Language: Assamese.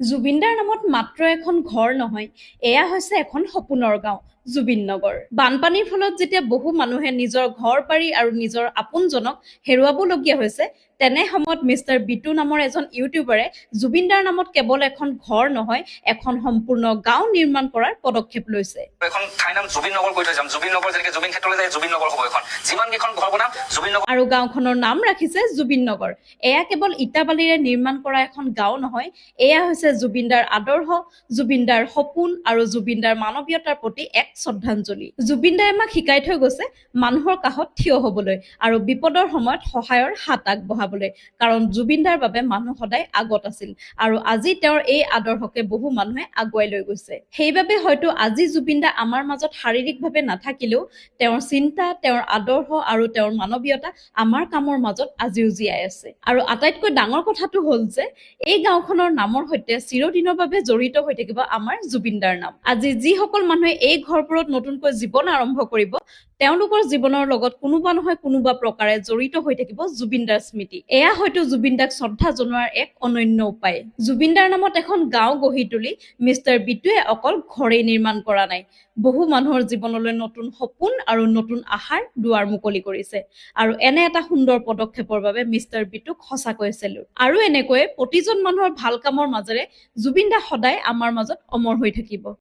জুবিনদাৰ নামত মাত্ৰ এখন ঘৰ নহয়, এয়া হৈছে এখন সপোনৰ গাঁও, জুবিন নগৰ। বানপানীৰ ফলত যেতিয়া বহু মানুহে নিজৰ ঘৰ বাৰী আৰু নিজৰ আপোনজনক হেৰুৱাবলগীয়া হৈছে, তেনে সময়ত মিষ্টাৰ বিটু নামৰ এজন ইউটিউবাৰে জুবিনদাৰ নামত কেৱল এখন ঘৰ নহয়, এখন সম্পূৰ্ণ গাঁও নিৰ্মাণ কৰাৰ পদক্ষেপ লৈছে। এখন ঠাইৰ নাম জুবিন নগৰ কৰি থৈ যাম। জুবিন নগৰ, যেনেকে জুবিন ক্ষেত্ৰলৈ যায়, জুবিন নগৰ হ'ব এখন। যিমান কেইখন ঘৰ বনাম, জুবিন নগৰ। আৰু গাঁওখনৰ নাম ৰাখিছে জুবিন নগৰ। এয়া কেৱল ইটা বালিৰে নিৰ্মাণ কৰা এখন গাঁও নহয়, এয়া হৈছে জুবিনদাৰ আদৰ্শ, জুবিনদাৰ সপোন আৰু জুবিনদাৰ মানৱীয়তাৰ প্ৰতি এক শ্ৰদ্ধাঞ্জলি। জুবিনদাই আমাক শিকাই থৈ গৈছে মানুহৰ কাষত থিয় হবলৈ আৰু বিপদৰ সময়ত সহায়ৰ হাত আগবঢ়াবলৈ, কাৰণ জুবিনদাৰ বাবে মানুহ সদায় আগত আছিল আৰু আজি তেওঁৰ এই আদৰ্শকে বহু মানুহে আগুৱাই লৈ গৈছে। সেইবাবে হয়তো আজি জুবিনদা আমাৰ মাজত শাৰীৰিকভাৱে নাথাকিলেও তেওঁৰ চিন্তা, তেওঁৰ আদৰ্শ আৰু তেওঁৰ মানৱীয়তা আমাৰ কামৰ মাজত আজিও জীয়াই আছে। আৰু আটাইতকৈ ডাঙৰ কথাটো হ'ল যে এই গাঁওখনৰ নামৰ সৈতে চিৰদিনৰ বাবে জড়িত হৈ থাকিব আমাৰ জুবিনদাৰ নাম। আজি যিসকল মানুহে এই ঘৰবোৰত নতুনকৈ জীৱন আৰম্ভ কৰিব, তেওঁলোকৰ জীৱনৰ লগত কোনোবা নহয় কোনোবা প্ৰকাৰে জড়িত হৈ থাকিব জুবিনদাৰ স্মৃতি। এয়া হয়তো জুবিনদাক শ্ৰদ্ধা জনোৱাৰ এক অনন্য উপায়। জুবিনদাৰ নামত এখন গাঁও গঢ়ি তুলি মিষ্টাৰ বিটুৱে অকল ঘৰেই নিৰ্মাণ কৰা নাই, বহু মানুহৰ জীৱনলৈ নতুন সপোন আৰু নতুন আশাৰ দুৱাৰ মুকলি কৰিছে। আৰু এনে এটা সুন্দৰ পদক্ষেপৰ বাবে মিষ্টাৰ বিটুক সঁচাকৈয়ে চেলুট। আৰু এনেকৈয়ে প্ৰতিজন মানুহৰ ভাল কামৰ মাজেৰে জুবিন দা সদায় আমাৰ মাজত অমৰ হৈ থাকিব।